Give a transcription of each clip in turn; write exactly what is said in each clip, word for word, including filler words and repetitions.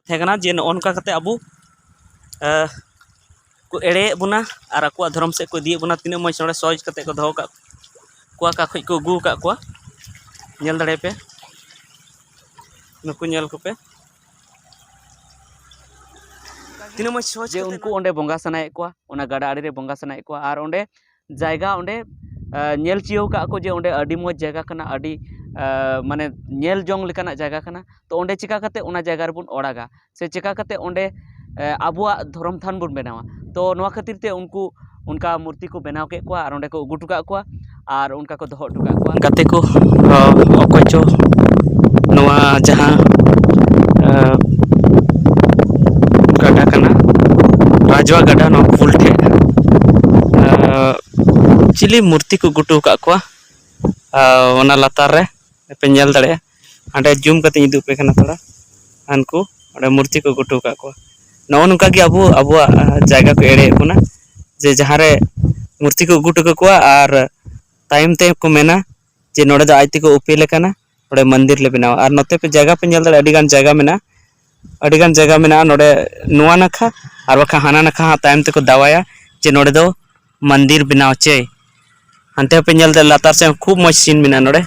ᱛᱟᱦᱮᱸ ᱠᱟᱱᱟ ᱡᱮ ᱱᱚᱜᱼᱚ ᱱᱚᱝᱠᱟ ᱠᱟᱛᱮ ᱟᱵᱚ, ᱮ, ᱠᱚ ᱮᱲᱮᱭᱮᱫ ᱵᱚᱱᱟ ᱟᱨ ᱟᱠᱚᱣᱟᱜ ᱫᱷᱚᱨᱚᱢ ᱥᱮᱫ ᱠᱚ ᱤᱫᱤᱭᱮᱫ ᱵᱚᱱᱟ᱾ ᱛᱤᱱᱟᱹᱜ ᱢᱚᱡᱽ ᱱᱚᱰᱮ ᱥᱚᱦᱚᱡᱽ ᱠᱟᱛᱮ ᱠᱚ ᱫᱚᱦᱚ ᱠᱟᱜ ᱠᱚᱣᱟ, ᱚᱠᱟ ᱠᱷᱚᱡ ᱠᱚ ᱟᱹᱜᱩ ᱟᱠᱟᱫ ᱠᱚᱣᱟ᱾ ᱧᱮᱞ ᱫᱟᱲᱮᱭᱟᱯᱮ, ᱱᱩᱠᱩ ᱧᱮᱞ ᱠᱚᱯᱮ, ᱛᱤᱱᱟᱹᱜ ᱢᱚᱡᱽ ᱥᱚᱦᱚᱡᱽ ᱡᱮ ᱠᱟᱛᱮ ᱩᱱᱠᱩ ᱚᱸᱰᱮ ᱵᱚᱸᱜᱟ ᱥᱟᱱᱟᱭᱮᱫ ᱠᱚᱣᱟ, ᱚᱱᱟ ᱜᱟᱰᱟ ᱟᱲᱮ ᱨᱮ ᱵᱚᱸᱜᱟ ᱥᱟᱱᱟᱭᱮᱫ ᱠᱚᱣᱟ᱾ ᱟᱨ ᱚᱸᱰᱮ ᱡᱟᱭᱜᱟ ᱚᱸᱰᱮ, ᱟ, ᱧᱮᱞ ᱪᱤᱭᱟᱹᱣ ᱠᱟᱜ ᱠᱚ ᱡᱮ ᱚᱸᱰᱮ ᱟᱹᱰᱤ ᱢᱚᱡᱽ ᱡᱟᱭᱜᱟ ᱠᱟᱱᱟ, ᱟᱹᱰᱤ, ᱟ, ᱢᱟᱱᱮ ᱧᱮᱞ ᱡᱚᱝ ᱞᱮᱠᱟᱱᱟᱜ ᱡᱟᱭᱜᱟ ᱠᱟᱱᱟ᱾ ᱛᱚ ᱚᱸᱰᱮ ᱪᱤᱠᱟ ᱠᱟᱛᱮ ᱚᱱᱟ ᱡᱟᱭᱜᱟ ᱨᱮᱵᱚᱱ ᱚᱲᱟᱜᱟ, ᱥᱮ ᱪᱤᱠᱟ ᱠᱟᱛᱮ ᱚᱸᱰᱮ, ᱮ, ᱟᱵᱚᱣᱟᱜ ᱫᱷᱚᱨᱚᱢ ᱛᱷᱟᱱ ᱵᱚᱱ ᱵᱮᱱᱟᱣᱟ? ᱛᱚ ᱱᱚᱣᱟ ᱠᱷᱟᱹᱛᱤᱨ ᱛᱮ ᱩᱱᱠᱩ ᱚᱱᱠᱟ ᱢᱩᱨᱛᱤ ᱠᱚ ᱵᱮᱱᱟᱣ ᱠᱮᱫ ᱠᱚᱣᱟ ᱟᱨ ᱚᱸᱰᱮ ᱠᱚ ᱟᱹᱜᱩ ᱦᱚᱴᱚ ᱠᱟᱜ ᱠᱚᱣᱟ ᱟᱨ ᱚᱱᱠᱟ ᱠᱚ ᱫᱚᱦᱚ ᱦᱚᱴᱚ ᱠᱟᱜ ᱠᱚᱣᱟ᱾ ᱜᱟᱛᱮ ᱠᱚ, ᱚ, ᱚᱠᱚᱭ ᱪᱚ ᱱᱚᱣᱟ ᱡᱟᱦᱟᱸ, ᱮ, ᱜᱟᱰᱟ ᱠᱟᱱᱟ, ᱨᱟᱡᱽᱣᱟ ᱜᱟᱰᱟ, ᱱᱚᱣᱟ ᱯᱩᱞ ᱴᱷᱮᱡ, ᱮ, ᱪᱤᱞᱤ ᱢᱩᱨᱛᱤ ᱠᱚ ᱟᱹᱜᱩ ᱦᱚᱴᱚ ᱟᱠᱟᱫ ᱠᱚᱣᱟ, ᱮ, ᱚᱱᱟ ᱞᱟᱛᱟᱨ ᱨᱮ ᱯᱮ ᱧᱮᱞ ᱫᱟᱲᱮᱭᱟᱜᱼᱟ᱾ ᱦᱟᱸᱰᱮ ᱡᱩᱢ ᱠᱟᱛᱮᱧ ᱩᱫᱩᱜ ᱟᱯᱮ ᱠᱟᱱᱟ ᱛᱷᱚᱲᱟ᱾ ᱦᱟᱱᱠᱩ ᱚᱸᱰᱮ ᱢᱩᱨᱛᱤ ᱠᱚ ᱟᱹᱜᱩ ᱦᱚᱴᱚ ᱟᱠᱟᱫ ᱠᱚᱣᱟ᱾ ᱱᱚᱜᱼᱚ ᱱᱚᱝᱠᱟ ᱜᱮ ᱟᱵᱚ ᱟᱵᱚᱣᱟᱜ, ᱟ, ᱡᱟᱭᱜᱟ ᱠᱚ ᱮᱲᱮᱭᱮᱫ ᱵᱚᱱᱟ, ᱡᱮ ᱡᱟᱦᱟᱸ ᱨᱮ ᱢᱩᱨᱛᱤ ᱠᱚ ᱟᱹᱜᱩ ᱦᱚᱴᱚ ᱠᱟᱠᱚᱣᱟ ᱟᱨ ᱛᱟᱭᱚᱢ ᱛᱮ ᱠᱚ ᱢᱮᱱᱟ ᱡᱮ ᱱᱚᱰᱮ ᱫᱚ ᱟᱡ ᱛᱮᱠᱚ ᱩᱯᱮᱞ ᱟᱠᱟᱱᱟ, ᱱᱚᱰᱮ ᱢᱚᱱᱫᱤᱨ ᱞᱮ ᱵᱮᱱᱟᱣᱟ᱾ ᱟᱨ ᱱᱚᱛᱮ ᱯᱮ ᱡᱟᱭᱜᱟ ᱯᱮ ᱧᱮᱞ ᱫᱟᱲᱮᱭᱟᱜᱼᱟ, ᱟᱹᱰᱤ ᱜᱟᱱ ᱡᱟᱭᱜᱟ ᱢᱮᱱᱟᱜᱼᱟ, ᱟᱹᱰᱤ ᱜᱟᱱ ᱡᱟᱭᱜᱟ ᱢᱮᱱᱟᱜᱼᱟ ᱱᱚᱰᱮ ᱱᱚᱣᱟ ᱱᱟᱠᱷᱟ, ᱟᱨ ᱵᱟᱠᱷᱟᱱ ᱦᱟᱱᱟ ᱱᱟᱠᱷᱟ ᱦᱟᱸᱜ ᱛᱟᱭᱚᱢ ᱛᱮᱠᱚ ᱫᱟᱣᱟᱭᱟ ᱡᱮ ᱱᱚᱰᱮ ᱫᱚ ᱢᱚᱱᱫᱤᱨ ᱵᱮᱱᱟᱣ ᱪᱟᱹᱭ᱾ ᱦᱟᱱᱛᱮ ᱦᱚᱸᱯᱮ ᱧᱮᱞ ᱫᱟᱲᱮᱭᱟᱜᱼᱟ, ᱞᱟᱛᱟᱨ ᱥᱮᱫ ᱦᱚᱸ ᱠᱷᱩᱵ ᱢᱚᱡᱽ ᱥᱤᱱ ᱢᱮᱱᱟᱜᱼᱟ ᱱᱚᱰᱮ,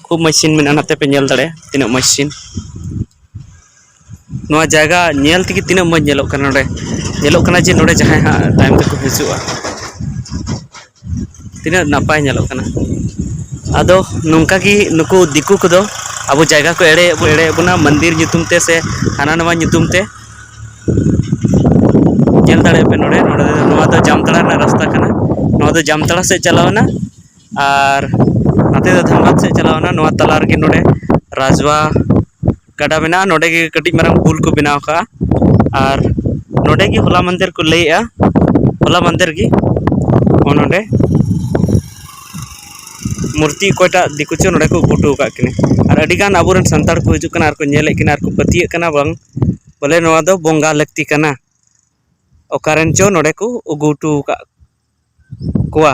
ᱠᱷᱩᱵ ᱢᱚᱡᱽ ᱥᱤᱱ ᱢᱮᱱᱟᱜᱼᱟ, ᱱᱚᱛᱮ ᱯᱮ ᱧᱮᱞ ᱫᱟᱲᱮᱭᱟᱜᱼᱟ ᱛᱤᱱᱟᱹᱜ ᱢᱚᱡᱽ ᱥᱤᱱ᱾ ᱱᱚᱣᱟ ᱡᱟᱭᱜᱟ ᱧᱮᱞ ᱛᱮᱜᱮ ᱛᱤᱱᱟᱹᱜ ᱢᱚᱡᱽ ᱧᱮᱞᱚᱜ ᱠᱟᱱᱟ ᱱᱚᱰᱮ, ᱧᱮᱞᱚᱜ ᱠᱟᱱᱟ ᱡᱮ ᱱᱚᱰᱮ ᱡᱟᱦᱟᱸᱭ ᱦᱟᱸᱜ ᱛᱟᱭᱚᱢ ᱛᱮᱠᱚ ᱦᱤᱡᱩᱜᱼᱟ, ᱛᱤᱱᱟᱹᱜ ᱱᱟᱯᱟᱭ ᱧᱮᱞᱚᱜ ᱠᱟᱱᱟ᱾ ᱟᱫᱚ ᱱᱚᱝᱠᱟ ᱜᱮ ᱱᱩᱠᱩ ᱫᱤᱠᱩ ᱠᱚᱫᱚ ᱟᱵᱚ ᱡᱟᱭᱜᱟ ᱠᱚ ᱮᱲᱮᱭᱮᱫ ᱵᱚ-, ᱮᱲᱮᱭᱮᱫ ᱵᱚᱱᱟ ᱢᱚᱱᱫᱤᱨ ᱧᱩᱛᱩᱢ ᱛᱮ ᱥᱮ ᱦᱟᱱᱟ ᱱᱟᱣᱟ ᱧᱩᱛᱩᱢ ᱛᱮ᱾ ᱧᱮᱞ ᱫᱟᱲᱮᱭᱟᱜ ᱯᱮ ᱱᱚᱰᱮ, ᱱᱚᱰᱮ ᱫᱚ, ᱱᱚᱣᱟ ᱫᱚ ᱡᱟᱢᱛᱟᱲᱟ ᱨᱮᱱᱟᱜ ᱨᱟᱥᱛᱟ ᱠᱟᱱᱟ, ᱱᱚᱣᱟ ᱫᱚ ᱡᱟᱢᱛᱟᱲᱟ ᱥᱮᱫ ᱪᱟᱞᱟᱣ ᱮᱱᱟ ᱟᱨ ᱱᱟᱛᱮ ᱫᱚ ᱫᱷᱟᱱᱵᱟᱫᱽ ᱥᱮᱫ ᱪᱟᱞᱟᱣ ᱮᱱᱟ᱾ ᱱᱚᱣᱟ ᱛᱟᱞᱟ ᱨᱮᱜᱮ ᱱᱚᱰᱮ ᱨᱟᱡᱽᱣᱟ ᱜᱟᱰᱟ ᱢᱮᱱᱟᱜᱼᱟ᱾ ᱱᱚᱰᱮ ᱜᱮ ᱠᱟᱹᱴᱤᱡ ᱢᱟᱨᱟᱝ ᱯᱩᱞ ᱠᱚ ᱵᱮᱱᱟᱣ ᱠᱟᱜᱼᱟ᱾ ᱟᱨ ᱱᱚᱰᱮ ᱜᱮ ᱦᱚᱞᱟ ᱢᱟᱦᱫᱮᱨ ᱠᱚ ᱞᱟᱹᱭᱮᱜᱼᱟ, ᱦᱚᱞᱟ ᱢᱟᱦᱫᱮᱨ ᱜᱮ ᱱᱚᱜᱼᱚ ᱱᱚᱰᱮ ᱢᱩᱨᱛᱤ ᱚᱠᱚᱭᱴᱟᱜ ᱫᱤᱠᱩ ᱪᱚ ᱱᱚᱰᱮ ᱠᱚ ᱟᱹᱜᱩ ᱦᱚᱴᱚ ᱟᱠᱟᱫ ᱠᱤᱱᱟ᱾ ᱟᱨ ᱟᱹᱰᱤ ᱜᱟᱱ ᱟᱵᱚᱨᱮᱱ ᱥᱟᱱᱛᱟᱲ ᱠᱚ ᱦᱤᱡᱩᱜ ᱠᱟᱱᱟ ᱟᱨ ᱠᱚ ᱧᱮᱞᱮᱫ ᱠᱤᱱᱟ ᱟᱨ ᱠᱚ ᱯᱟᱹᱛᱭᱟᱹᱜ ᱠᱟᱱᱟ ᱵᱟᱝ ᱵᱚᱞᱮ ᱱᱚᱣᱟ ᱫᱚ ᱵᱚᱸᱜᱟ ᱞᱟᱹᱠᱛᱤ ᱠᱟᱱᱟ᱾ ᱚᱠᱟᱨᱮᱱ ᱪᱚ ᱱᱚᱰᱮ ᱠᱚ ᱟᱹᱜᱩ ᱦᱚᱴᱚ ᱟᱠᱟᱫ ᱠᱚᱣᱟ᱾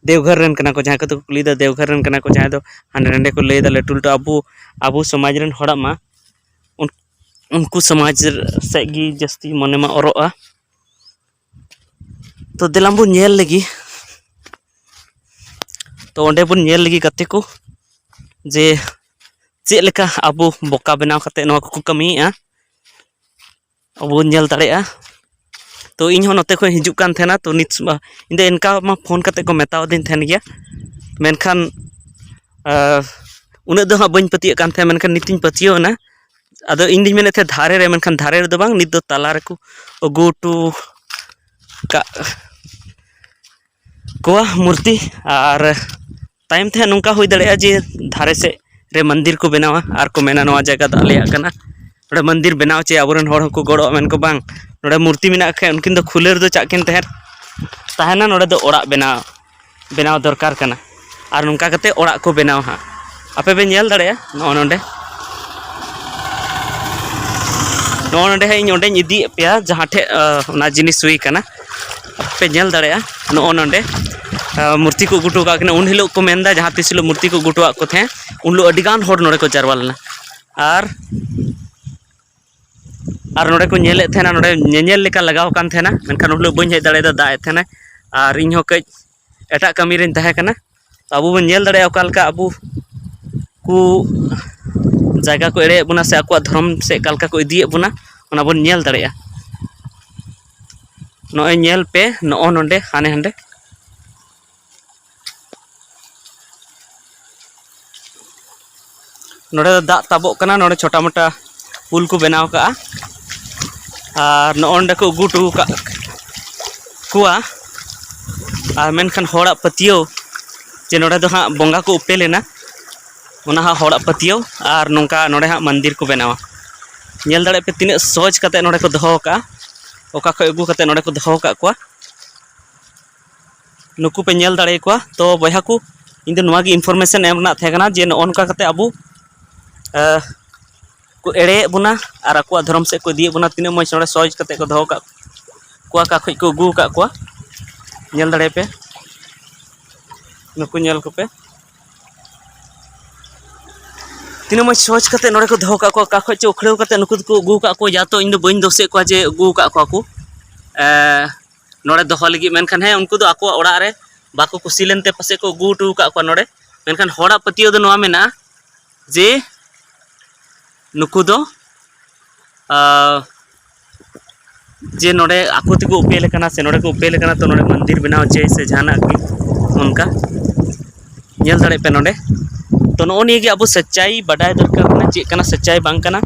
ᱫᱮᱣᱜᱷᱚᱨ ᱨᱮᱱ ᱠᱟᱱᱟ ᱠᱚ, ᱡᱟᱦᱟᱸᱭ ᱠᱚᱫᱚ ᱠᱚ ᱠᱩᱞᱤᱭᱮᱫᱟ, ᱫᱮᱣᱜᱷᱚᱨ ᱨᱮᱱ ᱠᱟᱱᱟ ᱠᱚ, ᱡᱟᱦᱟᱸᱭ ᱫᱚ ᱦᱟᱸᱰᱮ ᱱᱟᱰᱮ ᱠᱚ ᱞᱟᱹᱭᱫᱟ, ᱞᱟᱹᱴᱩ ᱞᱟᱹᱴᱩ ᱟᱵᱚ, ᱟᱵᱚ ᱥᱚᱢᱟᱡᱽ ᱨᱮᱱ ᱦᱚᱲᱟᱜ ᱢᱟ ᱩᱱ-, ᱩᱱᱠᱩ ᱥᱚᱢᱟᱡᱽ ᱥᱮᱫ ᱜᱮ ᱡᱟᱹᱥᱛᱤ ᱢᱚᱱᱮ ᱢᱟ ᱚᱨᱚᱜᱼᱟ᱾ ᱛᱚ ᱫᱮᱞᱟ ᱵᱚᱱ ᱧᱮᱞ ᱞᱮᱜᱮ᱾ ᱛᱚ ᱚᱸᱰᱮ ᱵᱚᱱ ᱧᱮᱞ ᱞᱮᱜᱮ ᱜᱟᱛᱮ ᱠᱚ, ᱡᱮ ᱪᱮᱫ ᱞᱮᱠᱟ ᱟᱵᱚ ᱵᱚᱠᱟ ᱵᱮᱱᱟᱣ ᱠᱟᱛᱮ ᱱᱚᱣᱟ ᱠᱚᱠᱚ ᱠᱟᱹᱢᱤᱭᱮᱫᱼᱟ, ᱟᱵᱚ ᱵᱚᱱ ᱧᱮᱞ ᱫᱟᱲᱮᱭᱟᱜᱼᱟ᱾ ᱛᱚ ᱤᱧ ᱦᱚᱸ ᱱᱚᱛᱮ ᱠᱷᱚᱱ ᱦᱤᱡᱩᱜ ᱠᱟᱱ ᱛᱟᱦᱮᱱᱟ, ᱛᱚ ᱱᱤᱛ ᱢᱟ ᱤᱧ ᱫᱚ ᱮᱱᱠᱟ ᱢᱟ ᱯᱷᱳᱱ ᱠᱟᱛᱮ ᱠᱚ ᱢᱮᱛᱟᱣᱫᱤᱧ ᱛᱟᱦᱮᱱ ᱜᱮᱭᱟ, ᱢᱮᱱᱠᱷᱟᱱ ᱟᱨ ᱩᱱᱟᱹᱜ ᱫᱚ ᱦᱟᱸᱜ ᱵᱟᱹᱧ ᱯᱟᱹᱛᱭᱟᱹᱜ ᱠᱟᱱ ᱛᱟᱦᱮᱸᱫ, ᱢᱮᱱᱠᱷᱟᱱ ᱱᱤᱛᱤᱧ ᱯᱟᱹᱛᱭᱟᱹᱣ ᱮᱱᱟ᱾ ᱟᱫᱚ ᱤᱧ ᱫᱩᱧ ᱢᱮᱱᱮᱫ ᱛᱟᱦᱮᱸᱫ ᱫᱷᱟᱨᱮ ᱨᱮ, ᱢᱮᱱᱠᱷᱟᱱ ᱫᱷᱟᱨᱮ ᱨᱮᱫᱚ ᱵᱟᱝ, ᱱᱤᱛ ᱫᱚ ᱛᱟᱞᱟ ᱨᱮᱠᱚ ᱟᱹᱜᱩ ᱦᱚᱴᱚ ᱠᱟᱜ ᱠᱚᱣᱟ ᱢᱩᱨᱛᱤ᱾ ᱟᱨ ᱛᱟᱭᱚᱢ ᱛᱮ ᱦᱟᱸᱜ ᱱᱚᱝᱠᱟ ᱦᱩᱭ ᱫᱟᱲᱮᱭᱟᱜᱼᱟ ᱡᱮ ᱫᱷᱟᱨᱮ ᱥᱮᱫ ᱨᱮ ᱢᱚᱱᱫᱤᱨ ᱠᱚ ᱵᱮᱱᱟᱣᱟ ᱟᱨ ᱠᱚ ᱢᱮᱱᱟ, "ᱱᱚᱣᱟ ᱡᱟᱭᱜᱟ ᱫᱚ ᱟᱞᱮᱭᱟᱜ ᱠᱟᱱᱟ, ᱱᱚᱰᱮ ᱢᱚᱱᱫᱤᱨ ᱵᱮᱱᱟᱣ ᱪᱮ ᱟᱵᱚᱨᱮᱱ ᱦᱚᱲ ᱦᱚᱸᱠᱚ ᱜᱚᱲᱚᱜᱼᱟ", ᱢᱮᱱ ᱠᱚ, "ᱵᱟᱝ, ᱱᱚᱰᱮ ᱢᱩᱨᱛᱤ ᱢᱮᱱᱟᱜ ᱠᱷᱟᱡ ᱩᱱᱠᱤᱱ ᱫᱚ ᱠᱷᱩᱞᱟᱹ ᱨᱮᱫᱚ ᱪᱟᱜ ᱠᱤᱱ ᱛᱟᱦᱮᱸᱱ, ᱛᱟᱦᱮᱱᱟ, ᱱᱚᱰᱮ ᱫᱚ ᱚᱲᱟᱜ ᱵᱮᱱᱟᱣ, ᱵᱮᱱᱟᱣ ᱫᱚᱨᱠᱟᱨ ᱠᱟᱱᱟ᱾" ᱟᱨ ᱱᱚᱝᱠᱟ ᱠᱟᱛᱮ ᱚᱲᱟᱜ ᱠᱚ ᱵᱮᱱᱟᱣᱟ ᱦᱟᱸᱜ᱾ ᱟᱯᱮ ᱯᱮ ᱧᱮᱞ ᱫᱟᱲᱮᱭᱟᱜᱼᱟ ᱱᱚᱜᱼᱚ ᱱᱚᱰᱮ, ᱱᱚᱜᱼᱚ ᱱᱚᱰᱮ ᱦᱟᱸᱜ ᱤᱧ ᱚᱸᱰᱮᱧ ᱤᱫᱤᱭᱮᱫ ᱯᱮᱭᱟ ᱡᱟᱦᱟᱸ ᱴᱷᱮᱡ, ᱟᱸ, ᱚᱱᱟ ᱡᱤᱱᱤᱥ ᱦᱩᱭ ᱠᱟᱱᱟ᱾ ᱟᱯᱮ ᱯᱮ ᱧᱮᱞ ᱫᱟᱲᱮᱭᱟᱜᱼᱟ ᱱᱚᱜᱼᱚ ᱱᱚᱰᱮ, ᱟᱸ, ᱢᱩᱨᱛᱤ ᱠᱚ ᱟᱹᱜᱩ ᱦᱚᱴᱚ ᱠᱟᱜ ᱠᱤᱱᱟ᱾ ᱩᱱ ᱦᱤᱞᱳᱜ ᱠᱚ ᱢᱮᱱᱫᱟ ᱡᱟᱦᱟᱸ ᱛᱤᱥ ᱦᱤᱞᱳᱜ ᱢᱩᱨᱛᱤ ᱠᱚ ᱟᱹᱜᱩ ᱦᱚᱴᱚᱣᱟᱜ ᱠᱚ ᱛᱟᱦᱮᱸᱫ, ᱩᱱ ᱦᱤᱞᱳᱜ ᱟᱹᱰᱤ ᱜᱟᱱ ᱦᱚᱲ ᱱᱚᱰᱮ ᱠᱚ ᱡᱟᱨᱣᱟ ᱞᱮᱱᱟ᱾ ᱟᱨ ᱟᱨ ᱱᱚᱰᱮ ᱠᱚ ᱧᱮᱞᱮᱫ ᱛᱟᱦᱮᱱᱟ, ᱱᱚᱰᱮ ᱧᱮᱧᱮᱞ ᱞᱮᱠᱟ ᱞᱟᱜᱟᱣ ᱟᱠᱟᱱ ᱛᱟᱦᱮᱱᱟ, ᱢᱮᱱᱠᱷᱟᱱ ᱩᱱ ᱦᱤᱞᱳᱜ ᱵᱟᱹᱧ ᱦᱮᱡ ᱫᱟᱲᱮᱭᱟᱫᱟ, ᱫᱟᱜ ᱮᱫ ᱛᱟᱦᱮᱱᱟᱭ ᱟᱨ ᱤᱧ ᱦᱚᱸ ᱠᱟᱹᱡ ᱮᱴᱟᱜ ᱠᱟᱹᱢᱤ ᱨᱤᱧ ᱛᱟᱦᱮᱸ ᱠᱟᱱᱟ᱾ ᱛᱚ ᱟᱵᱚ ᱵᱚᱱ ᱧᱮᱞ ᱫᱟᱲᱮᱭᱟᱜᱼᱟ ᱚᱠᱟ ᱞᱮᱠᱟ ᱟᱵᱚ ᱠᱚ ᱡᱟᱭᱜᱟ ᱠᱚ ᱮᱲᱮᱭᱮᱫ ᱵᱚᱱᱟ ᱥᱮ ᱟᱠᱚᱣᱟᱜ ᱫᱷᱚᱨᱚᱢ ᱥᱮᱫ ᱚᱠᱟ ᱞᱮᱠᱟ ᱠᱚ ᱤᱫᱤᱭᱮᱫ ᱵᱚᱱᱟ, ᱚᱱᱟ ᱵᱚᱱ ᱧᱮᱞ ᱫᱟᱲᱮᱭᱟᱜᱼᱟ᱾ ᱱᱚᱜᱼᱚᱭ ᱧᱮᱞ ᱯᱮ, ᱱᱚᱜᱼᱚ ᱱᱚᱰᱮ ᱦᱟᱱᱮ ᱦᱟᱸᱰᱮ ᱱᱚᱰᱮ ᱫᱚ ᱫᱟᱜ ᱛᱟᱵᱚᱜ ᱠᱟᱱᱟ, ᱱᱚᱰᱮ ᱪᱷᱳᱴᱟ ᱢᱳᱴᱟ ᱯᱩᱞ ᱠᱚ ᱵᱮᱱᱟᱣ ᱠᱟᱜᱼᱟ᱾ ᱟᱨ ᱱᱚᱜᱼᱚ ᱱᱚᱰᱮ ᱠᱚ ᱟᱹᱜᱩ ᱦᱚᱴᱚ ᱟᱠᱟᱫ ᱠᱚᱣᱟ᱾ ᱟᱨ ᱢᱮᱱᱠᱷᱟᱱ ᱦᱚᱲᱟᱜ ᱯᱟᱹᱛᱭᱟᱹᱣ ᱡᱮ ᱱᱚᱰᱮ ᱫᱚ ᱦᱟᱸᱜ ᱵᱚᱸᱜᱟ ᱠᱚ ᱩᱯᱮᱞ ᱮᱱᱟ, ᱚᱱᱟ ᱦᱟᱸᱜ ᱦᱚᱲᱟᱜ ᱯᱟᱹᱛᱭᱟᱹᱣ᱾ ᱟᱨ ᱱᱚᱝᱠᱟ ᱱᱚᱰᱮ ᱦᱟᱸᱜ ᱢᱚᱱᱫᱤᱨ ᱠᱚ ᱵᱮᱱᱟᱣᱟ᱾ ᱧᱮᱞ ᱫᱟᱲᱮᱭᱟᱜ ᱯᱮ ᱛᱤᱱᱟᱹᱜ ᱥᱚᱡᱽ ᱠᱟᱛᱮ ᱱᱚᱰᱮ ᱠᱚ ᱫᱚᱦᱚ ᱟᱠᱟᱫᱼᱟ, ᱚᱠᱟ ᱠᱷᱚᱡ ᱟᱹᱜᱩ ᱠᱟᱛᱮ ᱱᱚᱰᱮ ᱠᱚ ᱫᱚᱦᱚ ᱟᱠᱟᱫ ᱠᱚᱣᱟ᱾ ᱱᱩᱠᱩ ᱯᱮ ᱧᱮᱞ ᱫᱟᱲᱮᱭᱟᱠᱚᱣᱟ᱾ ᱛᱚ ᱵᱚᱭᱦᱟ ᱠᱚ, ᱤᱧ ᱫᱚ ᱱᱚᱣᱟ ᱜᱮ information ᱮᱢ ᱨᱮᱱᱟᱜ ᱛᱟᱦᱮᱸ ᱠᱟᱱᱟ ᱡᱮ ᱱᱚᱜᱼᱚ ᱱᱚᱝᱠᱟ ᱠᱟᱛᱮ ᱟᱵᱚ, ᱟᱸ, ᱠᱚ ᱮᱲᱮᱭᱮᱫ ᱵᱚᱱᱟ ᱟᱨ ᱟᱠᱚᱣᱟᱜ ᱫᱷᱚᱨᱚᱢ ᱥᱮᱫ ᱠᱚ ᱤᱫᱤᱭᱮᱫ ᱵᱚᱱᱟ᱾ ᱛᱤᱱᱟᱹᱜ ᱢᱚᱡᱽ ᱱᱚᱰᱮ ᱥᱚᱦᱚᱡᱽ ᱠᱟᱛᱮ ᱠᱚ ᱫᱚᱦᱚ ᱠᱟᱜ ᱠᱚᱣᱟ, ᱚᱠᱟ ᱠᱷᱚᱡ ᱠᱚ ᱟᱹᱜᱩ ᱟᱠᱟᱫ ᱠᱚᱣᱟ᱾ ᱧᱮᱞ ᱫᱟᱲᱮᱭᱟᱯᱮ, ᱱᱩᱠᱩ ᱧᱮᱞ ᱠᱚᱯᱮ᱾ ᱛᱤᱱᱟᱹᱜ ᱢᱚᱡᱽ ᱥᱚᱦᱚᱡᱽ ᱠᱟᱛᱮ ᱱᱚᱰᱮ ᱠᱚ ᱫᱚᱦᱚ ᱠᱟᱜ ᱠᱚᱣᱟ, ᱚᱠᱟ ᱠᱷᱚᱡ ᱪᱚ ᱩᱠᱷᱲᱟᱹᱣ ᱠᱟᱛᱮ ᱱᱩᱠᱩ ᱫᱚᱠᱚ ᱟᱹᱜᱩ ᱠᱟᱜ ᱠᱚᱣᱟ᱾ ᱭᱟ ᱛᱚ ᱤᱧ ᱫᱚ ᱵᱟᱹᱧ ᱫᱳᱥᱮᱫ ᱠᱚᱣᱟ ᱡᱮ ᱟᱹᱜᱩ ᱠᱟᱜ ᱠᱚᱣᱟ ᱠᱚ, ᱮ, ᱱᱚᱰᱮ ᱫᱚᱦᱚ ᱞᱟᱹᱜᱤᱫ, ᱢᱮᱱᱠᱷᱟᱱ ᱦᱮᱸ, ᱩᱱᱠᱩ ᱫᱚ ᱟᱠᱚᱣᱟᱜ ᱚᱲᱟᱜ ᱨᱮ ᱵᱟᱠᱚ ᱠᱩᱥᱤ ᱞᱮᱱᱛᱮ ᱯᱟᱥᱮᱡ ᱠᱚ ᱟᱹᱜᱩ ᱦᱚᱴᱚ ᱟᱠᱟᱫ ᱠᱚᱣᱟ ᱱᱚᱰᱮ᱾ ᱢᱮᱱᱠᱷᱟᱱ ᱦᱚᱲᱟᱜ ᱯᱟᱹᱛᱭᱟᱹᱣ ᱫᱚ ᱱᱚᱣᱟ ᱢᱮᱱᱟᱜᱼᱟ ᱡᱮ ᱱᱩᱠᱩ ᱫᱚ, ᱟ, ᱡᱮ ᱱᱚᱰᱮ ᱟᱠᱚ ᱛᱮᱠᱚ ᱩᱯᱮᱞ ᱟᱠᱟᱱᱟ ᱥᱮ ᱱᱚᱰᱮ ᱠᱚ ᱩᱯᱮᱞ ᱟᱠᱟᱱᱟ, ᱛᱚ ᱱᱚᱰᱮ ᱢᱚᱱᱫᱤᱨ ᱵᱮᱱᱟᱣ ᱪᱟᱹᱭ ᱥᱮ ᱡᱟᱦᱟᱱᱟᱜ ᱜᱮ ᱚᱱᱠᱟ᱾ ᱧᱮᱞ ᱫᱟᱲᱮᱭᱟᱜ ᱯᱮ ᱱᱚᱰᱮ᱾ ᱛᱚ ᱱᱚᱜᱼᱚ ᱱᱤᱭᱟᱹ ᱜᱮ ᱟᱵᱚ ᱥᱟᱪᱟᱭ ᱵᱟᱰᱟᱭ ᱫᱚᱨᱠᱟᱨ ᱠᱟᱱᱟ, ᱪᱮᱫ ᱠᱟᱱᱟ ᱥᱟᱪᱟᱭ ᱵᱟᱝ ᱠᱟᱱᱟ᱾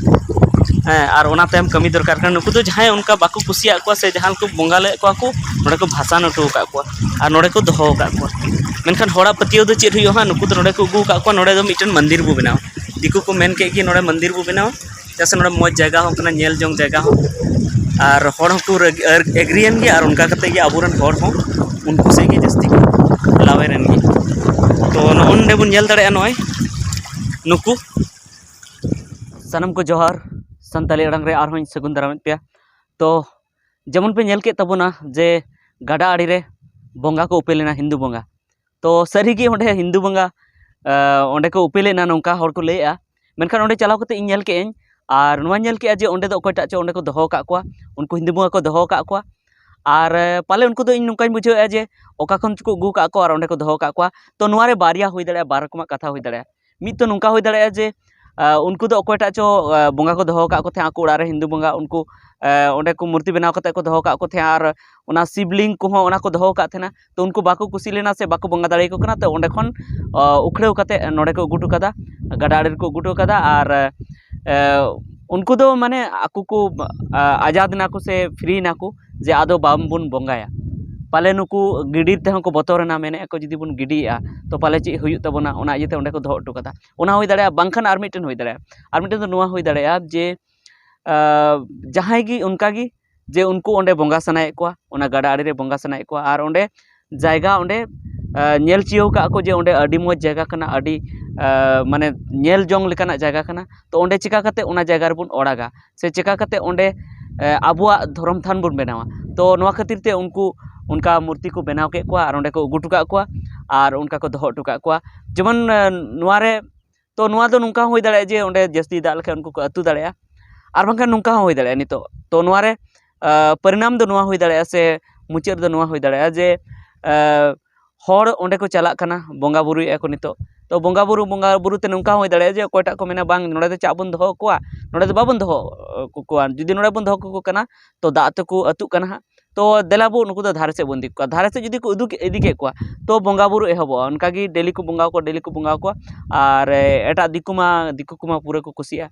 ᱦᱮᱸ, ᱟᱨ ᱚᱱᱟ ᱛᱟᱭᱚᱢ ᱠᱟᱹᱢᱤ ᱫᱚᱨᱠᱟᱨ ᱠᱟᱱᱟ᱾ ᱱᱩᱠᱩ ᱫᱚ ᱡᱟᱦᱟᱸᱭ ᱚᱱᱠᱟ ᱵᱟᱠᱚ ᱠᱩᱥᱤᱭᱟᱜ ᱠᱚᱣᱟ ᱥᱮ ᱡᱟᱦᱟᱸ ᱠᱚ ᱵᱚᱸᱜᱟ ᱞᱮᱫ ᱠᱚᱣᱟ ᱠᱚ, ᱱᱚᱰᱮ ᱠᱚ ᱵᱷᱟᱥᱟᱱ ᱦᱚᱴᱚ ᱟᱠᱟᱫ ᱠᱚᱣᱟ ᱟᱨ ᱱᱚᱰᱮ ᱠᱚ ᱫᱚᱦᱚ ᱟᱠᱟᱫ ᱠᱚᱣᱟ᱾ ᱢᱮᱱᱠᱷᱟᱱ ᱦᱚᱲᱟᱜ ᱯᱟᱹᱛᱭᱟᱹᱣ ᱫᱚ ᱪᱮᱫ ᱦᱩᱭᱩᱜᱼᱟ ᱦᱟᱸᱜ? ᱱᱩᱠᱩ ᱫᱚ ᱱᱚᱰᱮ ᱠᱚ ᱟᱹᱜᱩ ᱟᱠᱟᱫ ᱠᱚᱣᱟ, ᱱᱚᱰᱮ ᱫᱚ ᱢᱤᱫᱴᱮᱱ ᱢᱚᱱᱫᱤᱨ ᱵᱚ ᱵᱮᱱᱟᱣᱟ᱾ ᱫᱤᱠᱩ ᱠᱚ ᱢᱮᱱ ᱠᱮᱫ ᱜᱮ ᱱᱚᱰᱮ ᱢᱚᱱᱫᱤᱨ ᱵᱚ ᱵᱮᱱᱟᱣᱟ, ᱪᱮᱫᱟᱜ ᱥᱮ ᱱᱚᱰᱮ ᱢᱚᱡᱽ ᱡᱟᱭᱜᱟ ᱦᱚᱸ ᱠᱟᱱᱟ, ᱧᱮᱞ ᱡᱚᱝ ᱡᱟᱭᱜᱟ ᱦᱚᱸ, ᱟᱨ ᱦᱚᱲ ᱦᱚᱸᱠᱚ ᱨᱟᱹᱜᱤ-, ᱟᱨ agree ᱮᱱ ᱜᱮᱭᱟ, ᱟᱨ ᱚᱱᱠᱟ ᱠᱟᱛᱮ ᱜᱮ ᱟᱵᱚᱨᱮᱱ ᱦᱚᱲ ᱦᱚᱸ ᱩᱱᱠᱩ ᱥᱮᱫ ᱜᱮ ᱡᱟᱹᱥᱛᱤ ᱠᱚ ᱞᱟᱣᱮᱨ ᱮᱱ ᱜᱮ᱾ ᱛᱚ ᱱᱚᱜᱼᱚ ᱱᱚᱰᱮ ᱵᱚᱱ ᱧᱮᱞ ᱫᱟᱲᱮᱭᱟᱜᱼᱟ, ᱱᱚᱜᱼᱚᱭ ᱱᱩᱠᱩ ᱥᱟᱱᱟᱢ ᱠᱚ ᱡᱚᱦᱟᱨ, ᱥᱟᱱᱛᱟᱲᱤ ᱟᱲᱟᱝ ᱨᱮ ᱟᱨᱦᱚᱸᱧ ᱥᱟᱹᱜᱩᱱ ᱫᱟᱨᱟᱢᱮᱫ ᱯᱮᱭᱟ᱾ ᱛᱚ ᱡᱮᱢᱚᱱ ᱯᱮ ᱧᱮᱞ ᱠᱮᱫ ᱛᱟᱵᱚᱱᱟ ᱡᱮ ᱜᱟᱰᱟ ᱟᱲᱮ ᱨᱮ ᱵᱚᱸᱜᱟ ᱠᱚ ᱩᱯᱮᱞ ᱮᱱᱟ, ᱦᱤᱱᱫᱩ ᱵᱚᱸᱜᱟ᱾ ᱛᱚ ᱥᱟᱹᱨᱤᱜᱮ ᱚᱸᱰᱮ ᱦᱤᱱᱫᱩ ᱵᱚᱸᱜᱟ, ᱟᱸ, ᱚᱸᱰᱮ ᱠᱚ ᱩᱯᱮᱞ ᱮᱱᱟ, ᱱᱚᱝᱠᱟ ᱦᱚᱲ ᱠᱚ ᱞᱟᱹᱭᱮᱜᱼᱟ᱾ ᱢᱮᱱᱠᱷᱟᱱ ᱚᱸᱰᱮ ᱪᱟᱞᱟᱣ ᱠᱟᱛᱮ ᱤᱧ ᱧᱮᱞ ᱠᱮᱜᱼᱟᱹᱧ, ᱟᱨ ᱱᱚᱣᱟ ᱧᱮᱞ ᱠᱮᱜᱼᱟ ᱡᱮ ᱚᱸᱰᱮ ᱫᱚ ᱚᱠᱚᱭᱴᱟᱜ ᱪᱚ ᱚᱸᱰᱮ ᱠᱚ ᱫᱚᱦᱚ ᱟᱠᱟᱫ ᱠᱚᱣᱟ, ᱩᱱᱠᱩ ᱦᱤᱱᱫᱩ ᱵᱚᱸᱜᱟ ᱠᱚ ᱫᱚᱦᱚ ᱟᱠᱟᱫ ᱠᱚᱣᱟ᱾ ᱟᱨ, ᱮ, ᱯᱟᱞᱮ ᱩᱱᱠᱩ ᱫᱚ ᱤᱧ ᱱᱚᱝᱠᱟᱧ ᱵᱩᱡᱷᱟᱹᱣᱮᱫᱼᱟ ᱡᱮ ᱚᱠᱟ ᱠᱷᱚᱱ ᱪᱚᱠᱚ ᱟᱹᱜᱩ ᱟᱠᱟᱫ ᱠᱚᱣᱟ ᱟᱨ ᱚᱸᱰᱮ ᱠᱚ ᱫᱚᱦᱚ ᱟᱠᱟᱫ ᱠᱚᱣᱟ᱾ ᱛᱚ ᱱᱚᱣᱟ ᱨᱮ ᱵᱟᱨᱭᱟ ᱦᱩᱭ ᱫᱟᱲᱮᱭᱟᱜᱼᱟ, ᱵᱟᱨ ᱨᱚᱠᱚᱢᱟᱜ ᱠᱟᱛᱷᱟ ᱦᱩᱭ ᱫᱟᱲᱮᱭᱟᱜᱼᱟ᱾ ᱢᱤᱫ ᱛᱚ ᱱᱚᱝᱠᱟ ᱦᱩᱭ ᱫᱟᱲᱮᱭᱟᱜᱼᱟ ᱡᱮ, ᱟ, ᱩᱱᱠᱩ ᱫᱚ ᱚᱠᱚᱭᱴᱟᱜ ᱪᱚ, ᱟ, ᱵᱚᱸᱜᱟ ᱠᱚ ᱫᱚᱦᱚ ᱟᱠᱟᱫ ᱠᱚ ᱛᱟᱦᱮᱸᱫ ᱟᱠᱚ ᱚᱲᱟᱜ ᱨᱮ, ᱦᱤᱱᱫᱩ ᱵᱚᱸᱜᱟ, ᱩᱱᱠᱩ, ᱟ, ᱚᱸᱰᱮ ᱠᱚ ᱢᱩᱨᱛᱤ ᱵᱮᱱᱟᱣ ᱠᱟᱛᱮ ᱠᱚ ᱫᱚᱦᱚ ᱟᱠᱟᱫ ᱠᱚ ᱛᱟᱦᱮᱸᱫ, ᱟᱨ ᱚᱱᱟ ᱥᱤᱵᱽᱞᱤᱝ ᱠᱚᱦᱚᱸ ᱚᱱᱟ ᱠᱚ ᱫᱚᱦᱚ ᱟᱠᱟᱫ ᱛᱟᱦᱮᱱᱟ᱾ ᱛᱚ ᱩᱱᱠᱩ ᱵᱟᱠᱚ ᱠᱩᱥᱤ ᱞᱮᱱᱟ ᱥᱮ ᱵᱟᱠᱚ ᱵᱚᱸᱜᱟ ᱫᱟᱲᱮᱭᱟᱠᱚ ᱠᱟᱱᱟ, ᱛᱚ ᱚᱸᱰᱮ ᱠᱷᱚᱱ, ᱟ, ᱩᱠᱷᱲᱟᱹᱣ ᱠᱟᱛᱮ ᱱᱚᱰᱮ ᱠᱚ ᱟᱹᱜᱩ ᱦᱚᱴᱚ ᱠᱟᱫᱟ, ᱜᱟᱰᱟ ᱟᱲᱮ ᱨᱮᱠᱚ ᱟᱹᱜᱩ ᱦᱚᱴᱚ ᱠᱟᱫᱟ᱾ ᱟᱨ, ᱮ, ᱩᱱᱠᱩ ᱫᱚ ᱢᱟᱱᱮ ᱟᱠᱚ ᱠᱚ, ᱟ, ᱟᱡᱟᱫ ᱮᱱᱟ ᱠᱚ ᱥᱮ free ᱮᱱᱟ ᱠᱚ ᱡᱮ ᱟᱫᱚ ᱵᱟᱝᱵᱚᱱ ᱵᱚᱸᱜᱟᱭᱟ᱾ ᱯᱟᱞᱮ ᱱᱩᱠᱩ ᱜᱤᱰᱤ ᱛᱮᱦᱚᱸ ᱠᱚ ᱵᱚᱛᱚᱨ ᱮᱱᱟ, ᱢᱮᱱᱮᱫᱼᱟ ᱠᱚ ᱡᱩᱫᱤ ᱵᱚᱱ ᱜᱤᱰᱤᱭᱮᱜᱼᱟ ᱛᱚ ᱯᱟᱞᱮ ᱪᱮᱫ ᱦᱩᱭᱩᱜ ᱛᱟᱵᱚᱱᱟ, ᱚᱱᱟ ᱤᱭᱟᱹᱛᱮ ᱚᱸᱰᱮ ᱠᱚ ᱫᱚᱦᱚ ᱦᱚᱴᱚ ᱠᱟᱫᱟ᱾ ᱚᱱᱟ ᱦᱩᱭ ᱫᱟᱲᱮᱭᱟᱜᱼᱟ, ᱵᱟᱝᱠᱷᱟᱱ ᱟᱨ ᱢᱤᱫᱴᱮᱱ ᱦᱩᱭ ᱫᱟᱲᱮᱭᱟᱜᱼᱟ᱾ ᱟᱨ ᱢᱤᱫᱴᱮᱱ ᱫᱚ ᱱᱚᱣᱟ ᱦᱩᱭ ᱫᱟᱲᱮᱭᱟᱜᱼᱟ ᱡᱮ, ᱟ, ᱡᱟᱦᱟᱸᱭ ᱜᱮ ᱚᱱᱠᱟ ᱜᱮ ᱡᱮ ᱩᱱᱠᱩ ᱚᱸᱰᱮ ᱵᱚᱸᱜᱟ ᱥᱟᱱᱟᱭᱮᱫ ᱠᱚᱣᱟ, ᱚᱱᱟ ᱜᱟᱰᱟ ᱟᱲᱮ ᱨᱮ ᱵᱚᱸᱜᱟ ᱥᱟᱱᱟᱭᱮᱫ ᱠᱚᱣᱟ, ᱟᱨ ᱚᱸᱰᱮ ᱡᱟᱭᱜᱟ ᱚᱸᱰᱮ, ᱟ, ᱧᱮᱞ ᱪᱤᱭᱟᱹᱣ ᱠᱟᱜ ᱠᱚ ᱡᱮ ᱚᱸᱰᱮ ᱟᱹᱰᱤ ᱢᱚᱡᱽ ᱡᱟᱭᱜᱟ ᱠᱟᱱᱟ, ᱟᱹᱰᱤ, ᱟ, ᱢᱟᱱᱮ ᱧᱮᱞ ᱡᱚᱝ ᱞᱮᱠᱟᱱᱟᱜ ᱡᱟᱭᱜᱟ ᱠᱟᱱᱟ᱾ ᱛᱚ ᱚᱸᱰᱮ ᱪᱤᱠᱟ ᱠᱟᱛᱮ ᱚᱱᱟ ᱡᱟᱭᱜᱟ ᱨᱮᱵᱚᱱ ᱚᱲᱟᱜᱟ ᱥᱮ ᱪᱤᱠᱟ ᱠᱟᱛᱮ ᱚᱸᱰᱮ, ᱟ, ᱟᱵᱚᱣᱟᱜ ᱫᱷᱚᱨᱚᱢ ᱛᱷᱟᱱ ᱵᱚᱱ ᱵᱮᱱᱟᱣᱟ? ᱛᱚ ᱱᱚᱣᱟ ᱠᱷᱟᱹᱛᱤᱨ ᱛᱮ ᱩᱱᱠᱩ ᱚᱱᱠᱟ ᱢᱩᱨᱛᱤ ᱠᱚ ᱵᱮᱱᱟᱣ ᱠᱮᱫ ᱠᱚᱣᱟ ᱟᱨ ᱚᱸᱰᱮ ᱠᱚ ᱟᱹᱜᱩ ᱦᱚᱴᱚ ᱠᱟᱜ ᱠᱚᱣᱟ ᱟᱨ ᱚᱱᱠᱟ ᱠᱚ ᱫᱚᱦᱚ ᱦᱚᱴᱚ ᱠᱟᱜ ᱠᱚᱣᱟ᱾ ᱡᱮᱢᱚᱱ, ᱟ, ᱱᱚᱣᱟ ᱨᱮ ᱛᱚ ᱱᱚᱣᱟ ᱫᱚ ᱱᱚᱝᱠᱟ ᱦᱚᱸ ᱦᱩᱭ ᱫᱟᱲᱮᱭᱟᱜᱼᱟ ᱡᱮ ᱚᱸᱰᱮ ᱡᱟᱹᱥᱛᱤ ᱫᱟᱜ ᱞᱮᱠᱷᱟᱱ ᱩᱱᱠᱩ ᱠᱚ ᱟᱹᱛᱩ ᱫᱟᱲᱮᱭᱟᱜᱼᱟ, ᱟᱨ ᱵᱟᱝᱠᱷᱟᱱ ᱱᱚᱝᱠᱟ ᱦᱚᱸ ᱦᱩᱭ ᱫᱟᱲᱮᱭᱟᱜᱼᱟ ᱱᱤᱛᱚᱜ᱾ ᱛᱚ ᱱᱚᱣᱟ ᱨᱮ, ᱟᱸ, ᱯᱚᱨᱤᱱᱟᱢ ᱫᱚ ᱱᱚᱣᱟ ᱦᱩᱭ ᱫᱟᱲᱮᱭᱟᱜᱼᱟ ᱥᱮ ᱢᱩᱪᱟᱹᱫ ᱨᱮᱫᱚ ᱱᱚᱣᱟ ᱦᱩᱭ ᱫᱟᱲᱮᱭᱟᱜᱼᱟ ᱡᱮ, ᱟᱸ, ᱦᱚᱲ ᱚᱸᱰᱮ ᱠᱚ ᱪᱟᱞᱟᱜ ᱠᱟᱱᱟ, ᱵᱚᱸᱜᱟ ᱵᱩᱨᱩᱭᱮᱫᱼᱟ ᱠᱚ ᱱᱤᱛᱚᱜ᱾ ᱛᱚ ᱵᱚᱸᱜᱟ ᱵᱩᱨᱩ, ᱵᱚᱸᱜᱟ ᱵᱩᱨᱩ ᱛᱮ ᱱᱚᱝᱠᱟ ᱦᱚᱸ ᱦᱩᱭ ᱫᱟᱲᱮᱭᱟᱜᱼᱟ ᱡᱮ ᱚᱠᱚᱭᱴᱟᱜ ᱠᱚ ᱢᱮᱱᱟ, "ᱵᱟᱝ, ᱱᱚᱸᱰᱮ ᱫᱚ ᱪᱟᱜ ᱵᱚᱱ ᱫᱚᱦᱚ ᱠᱚᱣᱟ, ᱱᱚᱸᱰᱮ ᱫᱚ ᱵᱟᱵᱚᱱ ᱫᱚᱦᱚ, ᱟᱸ, ᱠᱚᱣᱟ, ᱡᱩᱫᱤ ᱱᱚᱸᱰᱮ ᱵᱚᱱ ᱫᱚᱦᱚ ᱠᱟᱠᱚ ᱠᱟᱱᱟ, ᱛᱚ ᱫᱟᱜ ᱛᱮᱠᱚ ᱟᱹᱛᱩᱜ ᱠᱟᱱᱟ ᱦᱟᱸᱜ, ᱛᱚ ᱫᱮᱞᱟ ᱵᱚ ᱱᱩᱠᱩ ᱫᱚ ᱫᱷᱟᱨᱮ ᱥᱮᱫ ᱵᱚᱱ ᱤᱫᱤ ᱠᱚᱣᱟ᱾" ᱫᱷᱟᱨᱮ ᱥᱮᱫ ᱡᱩᱫᱤ ᱠᱚ ᱩᱫᱩᱜ, ᱤᱫᱤ ᱠᱮᱫ ᱠᱚᱣᱟ, ᱛᱚ ᱵᱚᱸᱜᱟ ᱵᱩᱨᱩ ᱮᱦᱚᱵᱚᱜᱼᱟ᱾ ᱚᱱᱠᱟᱜᱮ ᱰᱮᱞᱤ ᱠᱚ ᱵᱚᱸᱜᱟ ᱠᱚᱣᱟ, ᱰᱮᱞᱤ ᱠᱚ ᱵᱚᱸᱜᱟ ᱠᱚᱣᱟ, ᱟᱨ, ᱮ, ᱮᱴᱟᱜ ᱫᱤᱠᱩ ᱢᱟ, ᱫᱤᱠᱩ ᱠᱚᱢᱟ ᱯᱩᱨᱟᱹ ᱠᱚ ᱠᱩᱥᱤᱭᱟᱜᱼᱟ᱾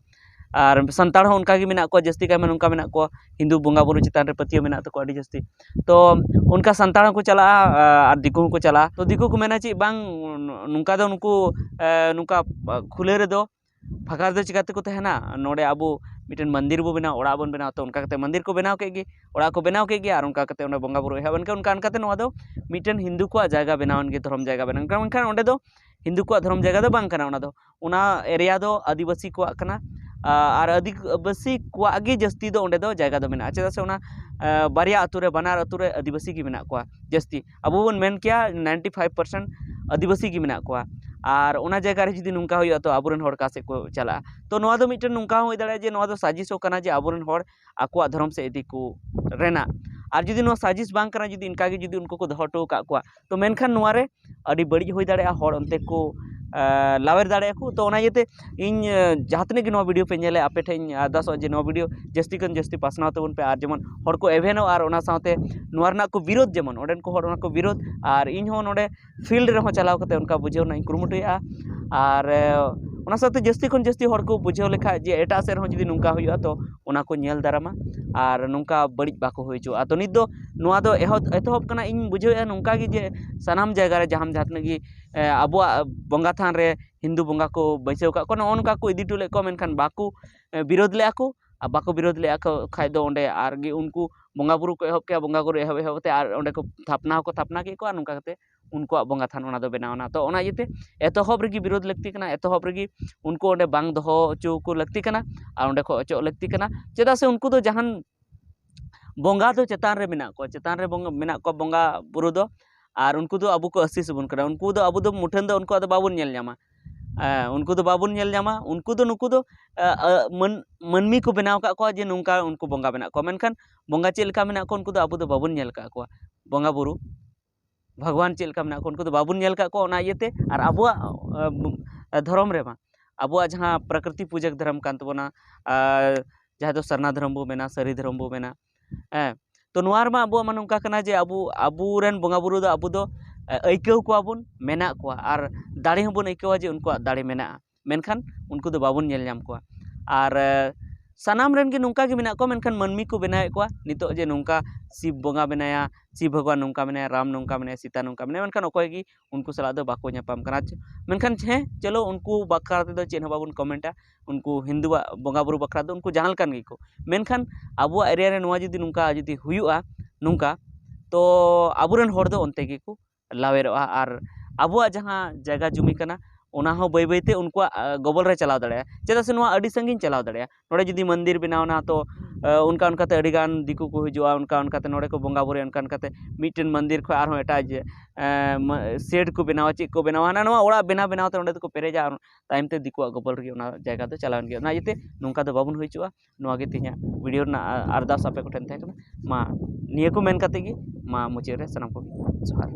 ᱟᱨ ᱥᱟᱱᱛᱟᱲ ᱦᱚᱸ ᱚᱱᱠᱟᱜᱮ ᱢᱮᱱᱟᱜ ᱠᱚᱣᱟ, ᱡᱟᱹᱥᱛᱤ ᱠᱟᱭᱢᱟ ᱱᱚᱝᱠᱟ ᱢᱮᱱᱟᱜ ᱠᱚᱣᱟ, ᱦᱤᱱᱫᱩ ᱵᱚᱸᱜᱟ ᱵᱩᱨᱩ ᱪᱮᱛᱟᱱ ᱨᱮ ᱯᱟᱹᱛᱭᱟᱹᱣ ᱢᱮᱱᱟᱜ ᱛᱟᱠᱚᱣᱟ ᱟᱹᱰᱤ ᱡᱟᱹᱥᱛᱤ᱾ ᱛᱚ ᱚᱱᱠᱟ ᱥᱟᱱᱛᱟᱲ ᱦᱚᱸᱠᱚ ᱪᱟᱞᱟᱜᱼᱟ, ᱟᱨ ᱫᱤᱠᱩ ᱦᱚᱸᱠᱚ ᱪᱟᱞᱟᱜᱼᱟ᱾ ᱛᱚ ᱫᱤᱠᱩ ᱠᱚ ᱢᱮᱱᱟ ᱪᱮᱫ, "ᱵᱟᱝ, ᱱᱚᱝᱠᱟ ᱫᱚ ᱱᱩᱠᱩ, ᱮ, ᱱᱚᱝᱠᱟ ᱠᱷᱩᱞᱟᱹ ᱨᱮᱫᱚ, ᱯᱷᱟᱸᱠᱟ ᱨᱮᱫᱚ ᱪᱤᱠᱟᱹ ᱛᱮᱠᱚ ᱛᱟᱦᱮᱱᱟ? ᱱᱚᱰᱮ ᱟᱵᱚ ᱢᱤᱫᱴᱮᱱ ᱢᱚᱱᱫᱤᱨ ᱵᱚ ᱵᱮᱱᱟᱣᱟ, ᱚᱲᱟᱜ ᱵᱚᱱ ᱵᱮᱱᱟᱣᱟ᱾" ᱛᱚ ᱚᱱᱠᱟ ᱠᱟᱛᱮ ᱢᱚᱱᱫᱤᱨ ᱠᱚ ᱵᱮᱱᱟᱣ ᱠᱮᱫ ᱜᱮ, ᱚᱲᱟᱜ ᱠᱚ ᱵᱮᱱᱟᱣ ᱠᱮᱫ ᱜᱮ, ᱟᱨ ᱚᱱᱠᱟ ᱠᱟᱛᱮ ᱚᱸᱰᱮ ᱵᱚᱸᱜᱟ ᱵᱩᱨᱩ ᱮᱦᱚᱵ ᱮᱱ ᱜᱮ᱾ ᱚᱱᱠᱟ ᱚᱱᱠᱟᱛᱮ ᱱᱚᱣᱟ ᱫᱚ ᱢᱤᱫᱴᱮᱱ ᱦᱤᱱᱫᱩ ᱠᱚᱣᱟᱜ ᱡᱟᱭᱜᱟ ᱵᱮᱱᱟᱣ ᱮᱱ ᱜᱮ, ᱫᱷᱚᱨᱚᱢ ᱡᱟᱭᱜᱟ ᱵᱮᱱᱟᱣ ᱮᱱ ᱜᱮ᱾ ᱢᱮᱱᱠᱷᱟᱱ ᱚᱸᱰᱮ ᱫᱚ ᱦᱤᱱᱫᱩ ᱠᱚᱣᱟᱜ ᱫᱷᱚᱨᱚᱢ ᱡᱟᱭᱜᱟ ᱫᱚ ᱵᱟᱝ ᱠᱟᱱᱟ ᱚᱱᱟ ᱫᱚ᱾ ᱚᱱᱟ area ᱫᱚ ᱟᱹᱫᱤᱵᱟᱹᱥᱤ ᱠᱚᱣᱟᱜ ᱠᱟᱱᱟ᱾ ᱟᱨ ᱟᱹᱫᱤᱵᱟᱹᱥᱤ ᱠᱚᱣᱟᱜ ᱜᱮ ᱡᱟᱹᱥᱛᱤ ᱫᱚ ᱚᱸᱰᱮ ᱫᱚ ᱡᱟᱭᱜᱟ ᱫᱚ ᱢᱮᱱᱟᱜᱼᱟ, ᱪᱮᱫᱟᱜ ᱥᱮ ᱚᱱᱟ, ᱟᱸ, ᱵᱟᱨᱭᱟ ᱟᱹᱛᱩ ᱨᱮ, ᱵᱟᱱᱟᱨ ᱟᱹᱛᱩ ᱨᱮ ᱟᱹᱫᱤᱵᱟᱹᱥᱤ ᱜᱮ ᱢᱮᱱᱟᱜ ᱠᱚᱣᱟ ᱡᱟᱹᱥᱛᱤ᱾ ᱟᱵᱚ ᱵᱚᱱ ᱢᱮᱱ ᱠᱮᱭᱟ ninety five percent ᱟᱹᱫᱤᱵᱟᱹᱥᱤ ᱜᱮ ᱢᱮᱱᱟᱜ ᱠᱚᱣᱟ᱾ ᱟᱨ ᱚᱱᱟ ᱡᱟᱭᱜᱟ ᱨᱮ ᱡᱩᱫᱤ ᱱᱚᱝᱠᱟ ᱦᱩᱭᱩᱜᱼᱟ, ᱛᱚ ᱟᱵᱚᱨᱮᱱ ᱦᱚᱲ ᱚᱠᱟ ᱥᱮᱫ ᱠᱚ ᱪᱟᱞᱟᱜᱼᱟ? ᱛᱚ ᱱᱚᱣᱟ ᱫᱚ ᱢᱤᱫᱴᱮᱱ ᱱᱚᱝᱠᱟ ᱦᱚᱸ ᱦᱩᱭ ᱫᱟᱲᱮᱭᱟᱜᱼᱟ ᱡᱮ ᱱᱚᱣᱟ ᱫᱚ ᱥᱟᱡᱤᱥ ᱦᱚᱸ ᱠᱟᱱᱟ ᱡᱮ ᱟᱵᱚᱨᱮᱱ ᱦᱚᱲ ᱟᱠᱚᱣᱟᱜ ᱫᱷᱚᱨᱚᱢ ᱥᱮᱫ ᱤᱫᱤ ᱠᱚ ᱨᱮᱱᱟᱜ᱾ ᱟᱨ ᱡᱩᱫᱤ ᱱᱚᱣᱟ ᱥᱟᱡᱤᱥ ᱵᱟᱝ ᱠᱟᱱᱟ, ᱡᱩᱫᱤ ᱤᱱᱠᱟ ᱜᱮ ᱡᱩᱫᱤ ᱩᱱᱠᱩ ᱠᱚ ᱫᱚᱦᱚ ᱦᱚᱴᱚ ᱟᱠᱟᱫ ᱠᱚᱣᱟ, ᱛᱚ ᱢᱮᱱᱠᱷᱟᱱ ᱱᱚᱣᱟ ᱨᱮ ᱟᱹᱰᱤ ᱵᱟᱹᱲᱤᱡ ᱦᱩᱭ ᱫᱟᱲᱮᱭᱟᱜᱼᱟ, ᱦᱚᱲ ᱚᱱᱛᱮ ᱠᱚ, ᱮ, ᱞᱟᱣᱮᱨ ᱫᱟᱲᱮᱭᱟᱜᱼᱟ ᱠᱚ᱾ ᱛᱚ ᱚᱱᱟ ᱤᱭᱟᱹᱛᱮ ᱤᱧ, ᱮ, ᱡᱟᱦᱟᱸ ᱛᱤᱱᱟᱹᱜ ᱜᱮ ᱱᱚᱣᱟ video ᱯᱮ ᱧᱮᱞᱮᱫ, ᱟᱯᱮ ᱴᱷᱮᱱ ᱤᱧ ᱟᱨᱫᱟᱥᱚᱜᱼᱟ ᱡᱮ ᱱᱚᱣᱟ video ᱡᱟᱹᱥᱛᱤ ᱠᱷᱚᱱ ᱡᱟᱹᱥᱛᱤ ᱯᱟᱥᱱᱟᱣ ᱛᱟᱵᱚᱱ ᱯᱮ, ᱟᱨ ᱡᱮᱢᱚᱱ ᱦᱚᱲ ᱠᱚ ᱮᱵᱷᱮᱱᱚᱜ, ᱟᱨ ᱚᱱᱟ ᱥᱟᱶᱛᱮ ᱱᱚᱣᱟ ᱨᱮᱱᱟᱜ ᱠᱚ ᱵᱤᱨᱳᱫᱷ, ᱡᱮᱢᱚᱱ ᱚᱸᱰᱮᱱ ᱠᱚ ᱦᱚᱲ ᱚᱱᱟ ᱠᱚ ᱵᱤᱨᱳᱫᱷ, ᱟᱨ ᱤᱧ ᱦᱚᱸ ᱱᱚᱰᱮ field ᱨᱮᱦᱚᱸ ᱪᱟᱞᱟᱣ ᱠᱟᱛᱮ ᱚᱱᱠᱟ ᱵᱩᱡᱷᱟᱹᱣ ᱨᱮᱱᱟᱜ ᱤᱧ ᱠᱩᱨᱩᱢᱩᱴᱩᱭᱮᱫᱼᱟ᱾ ᱟᱨ, ᱮ, ᱚᱱᱟ ᱥᱟᱶᱛᱮ ᱡᱟᱹᱥᱛᱤ ᱠᱷᱚᱱ ᱡᱟᱹᱥᱛᱤ ᱦᱚᱲ ᱠᱚ ᱵᱩᱡᱷᱟᱹᱣ ᱞᱮᱠᱷᱟᱡ ᱡᱮ ᱮᱴᱟᱜ ᱥᱮᱫ ᱨᱮᱦᱚᱸ ᱡᱩᱫᱤ ᱱᱚᱝᱠᱟ ᱦᱩᱭᱩᱜᱼᱟ, ᱛᱚ ᱚᱱᱟ ᱠᱚ ᱧᱮᱞ ᱫᱟᱨᱟᱢᱟ ᱟᱨ ᱱᱚᱝᱠᱟ ᱵᱟᱹᱲᱤᱡ ᱵᱟᱠᱚ ᱦᱩᱭ ᱦᱚᱪᱚᱣᱟᱜᱼᱟ᱾ ᱛᱚ ᱱᱤᱛ ᱫᱚ ᱱᱚᱣᱟ ᱫᱚ ᱮᱦᱚᱵ, ᱮᱛᱚᱦᱚᱵ ᱠᱟᱱᱟ᱾ ᱤᱧ ᱵᱩᱡᱷᱟᱹᱣᱮᱫᱼᱟ ᱱᱚᱝᱠᱟ ᱜᱮ ᱡᱮ ᱥᱟᱱᱟᱢ ᱡᱟᱭᱜᱟ ᱨᱮ ᱡᱟᱦᱟᱸ, ᱡᱟᱦᱟᱸ ᱛᱤᱱᱟᱹᱜ ᱜᱮ, ᱮ, ᱟᱵᱚᱣᱟᱜ ᱵᱚᱸᱜᱟ ᱛᱷᱟᱱ ᱨᱮ ᱦᱤᱱᱫᱩ ᱵᱚᱸᱜᱟ ᱠᱚ ᱵᱟᱹᱭᱥᱟᱹᱣ ᱟᱠᱟᱫ ᱠᱚᱣᱟ, ᱱᱚᱜᱼᱚ ᱱᱚᱝᱠᱟ ᱠᱚ ᱤᱫᱤ ᱦᱚᱴᱚ ᱞᱮᱫ ᱠᱚᱣᱟ, ᱢᱮᱱᱠᱷᱟᱱ ᱵᱟᱠᱚ, ᱮ, ᱵᱤᱨᱳᱫ ᱞᱮᱫᱼᱟ ᱠᱚ᱾ ᱟᱨ ᱵᱟᱠᱚ ᱵᱤᱨᱳᱫ ᱞᱮᱫᱼᱟ ᱠᱚ ᱠᱷᱟᱡ ᱫᱚ ᱚᱸᱰᱮ ᱟᱨᱜᱮ ᱩᱱᱠᱩ ᱵᱚᱸᱜᱟ ᱵᱩᱨᱩ ᱠᱚ ᱮᱦᱚᱵ ᱠᱮᱜᱼᱟ, ᱵᱚᱸᱜᱟ ᱵᱩᱨᱩ ᱮᱦᱚᱵ, ᱮᱦᱚᱵ ᱠᱟᱛᱮ ᱟᱨ ᱚᱸᱰᱮ ᱠᱚ ᱛᱷᱟᱯᱱᱟ ᱦᱚᱸᱠᱚ ᱛᱷᱟᱯᱱᱟ ᱠᱮᱫ ᱠᱚᱣᱟ, ᱱᱚᱝᱠᱟ ᱠᱟᱛᱮ ᱩᱱᱠᱩᱣᱟᱜ ᱵᱚᱸᱜᱟ ᱛᱷᱟᱱ ᱚᱱᱟ ᱫᱚ ᱵᱮᱱᱟᱣ ᱮᱱᱟ᱾ ᱛᱚ ᱚᱱᱟ ᱤᱭᱟᱹᱛᱮ ᱮᱛᱚᱦᱚᱵ ᱨᱮᱜᱮ ᱵᱤᱨᱳᱫ ᱞᱟᱹᱠᱛᱤ ᱠᱟᱱᱟ, ᱮᱛᱚᱦᱚᱵ ᱨᱮᱜᱮ ᱩᱱᱠᱩ ᱚᱸᱰᱮ ᱵᱟᱝ ᱫᱚᱦᱚ ᱦᱚᱪᱚ ᱠᱚ ᱞᱟᱹᱠᱛᱤ ᱠᱟᱱᱟ, ᱟᱨ ᱚᱸᱰᱮ ᱠᱷᱚᱱ ᱚᱪᱚᱜ ᱞᱟᱹᱠᱛᱤ ᱠᱟᱱᱟ᱾ ᱪᱮᱫᱟᱜ ᱥᱮ ᱩᱱᱠᱩ ᱫᱚ ᱡᱟᱦᱟᱱ ᱵᱚᱸᱜᱟ ᱫᱚ ᱪᱮᱛᱟᱱ ᱨᱮ ᱢᱮᱱᱟᱜ ᱠᱚᱣᱟ, ᱪᱮᱛᱟᱱ ᱨᱮ ᱵᱚᱸᱜᱟ ᱢᱮᱱᱟᱜ ᱠᱚᱣᱟ ᱵᱚᱸᱜᱟ ᱵᱩᱨᱩ ᱫᱚ, ᱟᱨ ᱩᱱᱠᱩ ᱫᱚ ᱟᱵᱚ ᱠᱚ ᱟᱹᱥᱤᱥ ᱟᱵᱚᱱ ᱠᱟᱱᱟ᱾ ᱩᱱᱠᱩ ᱫᱚ ᱟᱵᱚ ᱫᱚ ᱢᱩᱴᱷᱟᱹᱱ ᱫᱚ ᱩᱱᱠᱩᱣᱟᱜ ᱫᱚ ᱵᱟᱵᱚᱱ ᱧᱮᱞ ᱧᱟᱢᱟ᱾ ᱮ, ᱩᱱᱠᱩ ᱫᱚ ᱵᱟᱵᱚᱱ ᱧᱮᱞ ᱧᱟᱢᱟ᱾ ᱩᱱᱠᱩ ᱫᱚ, ᱱᱩᱠᱩ ᱫᱚ, ᱮ, ᱮ, ᱢᱟᱹᱱ-, ᱢᱟᱹᱱᱢᱤ ᱠᱚ ᱵᱮᱱᱟᱣ ᱟᱠᱟᱫ ᱠᱚᱣᱟ ᱡᱮ ᱱᱚᱝᱠᱟ ᱩᱱᱠᱩ ᱵᱚᱸᱜᱟ ᱢᱮᱱᱟᱜ ᱠᱚᱣᱟ, ᱢᱮᱱᱠᱷᱟᱱ ᱵᱚᱸᱜᱟ ᱪᱮᱫ ᱞᱮᱠᱟ ᱢᱮᱱᱟᱜ ᱠᱚᱣᱟ ᱩᱱᱠᱩ ᱫᱚ ᱟᱵᱚ ᱫᱚ ᱵᱟᱵᱚᱱ ᱧᱮᱞ ᱟᱠᱟᱫ ᱠᱚᱣᱟ᱾ ᱵᱚᱸᱜᱟ ᱵᱩᱨᱩ ᱵᱷᱟᱜᱽᱣᱟᱱ ᱪᱮᱫ ᱞᱮᱠᱟ ᱢᱮᱱᱟᱜ ᱠᱚᱣᱟ ᱩᱱᱠᱩ ᱫᱚ ᱵᱟᱵᱚᱱ ᱧᱮᱞ ᱟᱠᱟᱫ ᱠᱚᱣᱟ᱾ ᱚᱱᱟ ᱤᱭᱟᱹᱛᱮ ᱟᱨ ᱟᱵᱚᱣᱟᱜ, ᱮ, ᱵ-, ᱮ, ᱫᱷᱚᱨᱚᱢ ᱨᱮᱢᱟ ᱟᱵᱚᱣᱟᱜ ᱡᱟᱦᱟᱸ ᱯᱨᱟᱠᱨᱤᱛᱤ ᱯᱩᱡᱟᱹᱠ ᱫᱷᱚᱨᱚᱢ ᱠᱟᱱ ᱛᱟᱵᱚᱱᱟ, ᱟᱨ ᱡᱟᱦᱟᱸ ᱫᱚ ᱥᱟᱨᱱᱟ ᱫᱷᱚᱨᱚᱢ ᱵᱚ ᱢᱮᱱᱟ, ᱥᱟᱹᱨᱤ ᱫᱷᱚᱨᱚᱢ ᱵᱚ ᱢᱮᱱᱟ, ᱦᱮᱸ, ᱛᱚ ᱱᱚᱣᱟ ᱨᱮᱢᱟ ᱟᱵᱚᱣᱟᱜ ᱢᱟ ᱱᱚᱝᱠᱟ ᱠᱟᱱᱟ ᱡᱮ ᱟᱵᱚ, ᱟᱵᱚᱨᱮᱱ ᱵᱚᱸᱜᱟ ᱵᱩᱨᱩ ᱫᱚ ᱟᱵᱚ ᱫᱚ, ᱮ, ᱟᱹᱭᱠᱟᱹᱣ ᱠᱚᱣᱟ ᱵᱚᱱ, ᱢᱮᱱᱟᱜ ᱠᱚᱣᱟ, ᱟᱨ ᱫᱟᱲᱮ ᱦᱚᱸᱵᱚᱱ ᱟᱹᱭᱠᱟᱹᱣᱟ ᱡᱮ ᱩᱱᱠᱩᱣᱟᱜ ᱫᱟᱲᱮ ᱢᱮᱱᱟᱜᱼᱟ, ᱢᱮᱱᱠᱷᱟᱱ ᱩᱱᱠᱩ ᱫᱚ ᱵᱟᱵᱚᱱ ᱧᱮᱞ ᱧᱟᱢ ᱠᱚᱣᱟ᱾ ᱟᱨ, ᱮ, ᱥᱟᱱᱟᱢ ᱨᱮᱱ ᱜᱮ ᱱᱚᱝᱠᱟ ᱜᱮ ᱢᱮᱱᱟᱜ ᱠᱚᱣᱟ, ᱢᱮᱱᱠᱷᱟᱱ ᱢᱟᱹᱱᱢᱤ ᱠᱚ ᱵᱮᱱᱟᱣᱮᱫ ᱠᱚᱣᱟ ᱱᱤᱛᱚᱜ ᱡᱮ ᱱᱚᱝᱠᱟ ᱥᱤᱵ ᱵᱚᱸᱜᱟ ᱢᱮᱱᱟᱭᱟ, ᱥᱤᱵ ᱵᱷᱟᱜᱽᱣᱟᱱ ᱱᱚᱝᱠᱟ ᱢᱮᱱᱟᱭᱟ, ᱨᱟᱢ ᱱᱚᱝᱠᱟ ᱢᱮᱱᱟᱭᱟ, ᱥᱤᱛᱟ ᱱᱚᱝᱠᱟ ᱢᱮᱱᱟᱭᱟ, ᱢᱮᱱᱠᱷᱟᱱ ᱚᱠᱚᱭ ᱜᱮ ᱩᱱᱠᱩ ᱥᱟᱞᱟᱜ ᱫᱚ ᱵᱟᱠᱚ ᱧᱟᱯᱟᱢ ᱠᱟᱱᱟ᱾ ᱢᱮᱱᱠᱷᱟᱱ ᱦᱮᱸ, ᱪᱚᱞᱚ, ᱩᱱᱠᱩ ᱵᱟᱠᱷᱨᱟ ᱛᱮᱫᱚ ᱪᱮᱫ ᱦᱚᱸ ᱵᱟᱵᱚᱱ ᱠᱚᱢᱮᱱᱴᱟ, ᱩᱱᱠᱩ ᱦᱤᱱᱫᱩᱣᱟᱜ ᱵᱚᱸᱜᱟ ᱵᱩᱨᱩ ᱵᱟᱠᱷᱨᱟ ᱫᱚ ᱩᱱᱠᱩ ᱡᱟᱦᱟᱸ ᱞᱮᱠᱟᱱ ᱜᱮᱠᱚ, ᱢᱮᱱᱠᱷᱟᱱ ᱟᱵᱚᱣᱟᱜ ᱮᱨᱤᱭᱟ ᱨᱮ ᱱᱚᱣᱟ ᱡᱩᱫᱤ ᱱᱚᱝᱠᱟ ᱡᱩᱫᱤ ᱦᱩᱭᱩᱜᱼᱟ ᱱᱚᱝᱠᱟ, ᱛᱚ ᱟᱵᱚᱨᱮᱱ ᱦᱚᱲ ᱫᱚ ᱚᱱᱛᱮ ᱜᱮᱠᱚ ᱞᱟᱣᱮᱨᱚᱜᱼᱟ᱾ ᱟᱨ ᱟᱵᱚᱣᱟᱜ ᱡᱟᱦᱟᱸ ᱡᱟᱭᱜᱟ ᱡᱩᱢᱤ ᱠᱟᱱᱟ, ᱚᱱᱟ ᱦᱚᱸ ᱵᱟᱹᱭ ᱵᱟᱹᱭᱛᱮ ᱩᱱᱠᱩᱣᱟᱜ, ᱟ, ᱜᱚᱵᱚᱞ ᱨᱮ ᱪᱟᱞᱟᱣ ᱫᱟᱲᱮᱭᱟᱜᱼᱟ᱾ ᱪᱮᱫᱟᱜ ᱥᱮ ᱱᱚᱣᱟ ᱟᱹᱰᱤ ᱥᱟᱺᱜᱤᱧ ᱪᱟᱞᱟᱣ ᱫᱟᱲᱮᱭᱟᱜᱼᱟ᱾ ᱱᱚᱰᱮ ᱡᱩᱫᱤ ᱢᱚᱱᱫᱤᱨ ᱵᱮᱱᱟᱣ ᱮᱱᱟ, ᱛᱚ, ᱟ, ᱚᱱᱠᱟ ᱚᱱᱠᱟᱛᱮ ᱟᱹᱰᱤ ᱜᱟᱱ ᱫᱤᱠᱩ ᱠᱚ ᱦᱤᱡᱩᱜᱼᱟ, ᱚᱱᱠᱟ ᱚᱱᱠᱟᱛᱮ ᱱᱚᱰᱮ ᱠᱚ ᱵᱚᱸᱜᱟ ᱵᱩᱨᱩᱭᱟ, ᱚᱱᱠᱟ ᱚᱱᱠᱟᱛᱮ ᱢᱤᱫᱴᱮᱱ ᱢᱚᱱᱫᱤᱨ ᱠᱷᱚᱱ ᱟᱨᱦᱚᱸ ᱮᱴᱟᱜ ᱡᱮ, ᱮ, ᱢᱟ-, ᱥᱮᱰ ᱠᱚ ᱵᱮᱱᱟᱣᱟ, ᱪᱮᱫ ᱠᱚ ᱵᱮᱱᱟᱣᱟ, ᱦᱟᱱᱟ ᱱᱚᱣᱟ ᱚᱲᱟᱜ ᱵᱮᱱᱟᱣ ᱵᱮᱱᱟᱣ ᱛᱮ ᱱᱚᱰᱮ ᱫᱚᱠᱚ ᱯᱮᱨᱮᱡᱟ, ᱟᱨ ᱛᱟᱭᱚᱢ ᱛᱮ ᱫᱤᱠᱩᱣᱟᱜ ᱜᱚᱵᱚᱞ ᱨᱮᱜᱮ ᱚᱱᱟ ᱡᱟᱭᱜᱟ ᱫᱚ ᱪᱟᱞᱟᱣᱮᱱ ᱜᱮᱭᱟ᱾ ᱚᱱᱟ ᱤᱭᱟᱹᱛᱮ ᱱᱚᱝᱠᱟ ᱫᱚ ᱵᱟᱵᱚᱱ ᱦᱩᱭ ᱦᱚᱪᱚᱜᱼᱟ᱾ ᱱᱚᱣᱟ ᱜᱮ ᱛᱮᱦᱮᱧᱟᱜ ᱵᱷᱤᱰᱤᱭᱳ ᱨᱮᱱᱟᱜ ᱟ-, ᱟᱨᱫᱟᱥ ᱟᱯᱮ ᱠᱚᱴᱷᱮᱱ ᱛᱟᱦᱮᱸ ᱠᱟᱱᱟ᱾ ᱢᱟ ᱱᱤᱭᱟᱹ ᱠᱚ ᱢᱮᱱ ᱠᱟᱛᱮ ᱜᱮ ᱢᱟ ᱢᱩᱪᱟᱹᱫ ᱨᱮ ᱥᱟᱱᱟᱢ ᱠᱚᱜᱮ ᱡᱚᱦᱟᱨ᱾